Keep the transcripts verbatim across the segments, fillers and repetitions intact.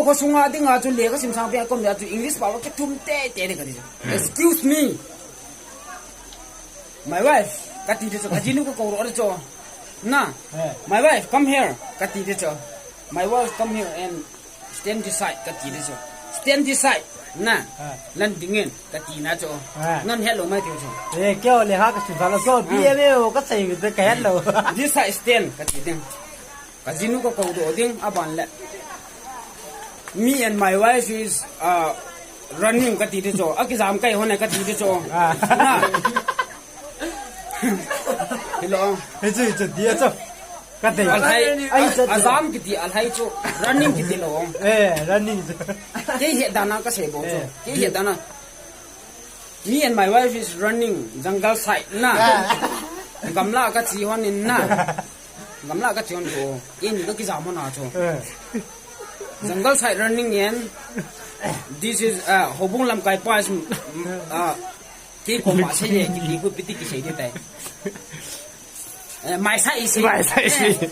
Khosunga dinga chu lekha simsang pen a kon dia chu English pao kithum teitei ding kati chu. Excuse me. My wife, kati ding chu. Kajinu kakou doh ding chu. Na. Eh. My wife, come here. Kati ding chu. My wife, come here and stand this side. Kati ding chu. Stand this side. Na. Eh. Lan dingin. Kati na chu. Eh. Nan hello mai tiu chu. Eh, keo lekha kasimsang lou. Keo, ah, B M A o kasei mi te kahello. This side stand. Kati ding. Kajinu kakou doh ding, aban le. Me and my wife is, uh, running kati ding chu. Akijam kahi hon e kati ding chu. Ah. Na. Hello. Hichu, hichu, dia chu. Kati. Alhai, ai, a, ajam kiti, alhai chu. Running kiti lou. Eh, running chu. Kei het dan a kasei bou chu. Eh. Kei het dan a. Me and my wife is running jungle side na. Ah. Gamla kache hon in na. Gamla kache hon chu. Keini kakijam hon a chu. Eh. Jungle side running in. This is, uh, houbung lamkai pa is, mm, uh, kei koma sei le, kiti khu piti kisei ding tai. Eh, my side is saying. My side is saying. Eh,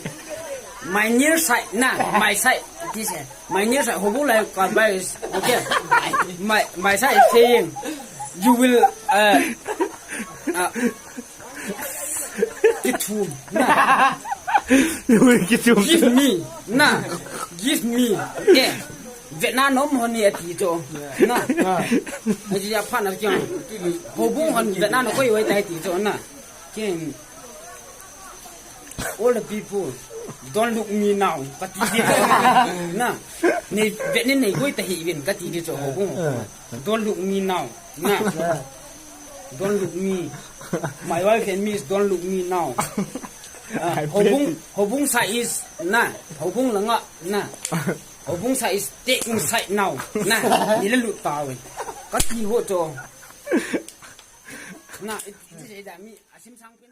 my near side, na, my side. This, eh, my near side, houbung lamkai pa is, okay. My, my side is saying, you will, uh, uh, kithum, na. You will kithum. Give me, na. Give me. Eh, vetna nom hon e ati chu. Na. Ah. Aji ya pha na kya. Houbung hon vetna nom koi wai tai ti chu, na. Ken, all the people, don't look me now. Kati ding chu. Na. Nei, vet ni nei koi ta hi vin kati ding chu houbung. Eh. Don't look me now. Na. Don't look me. My wife and me is don't look me now. Ah, houbung, houbung side is na. Houbung langa na. Houbung side is take me side now. Na. Ni le lut ta vin. Kati ho chu. Na, it, it is a mi. Asimsang pen.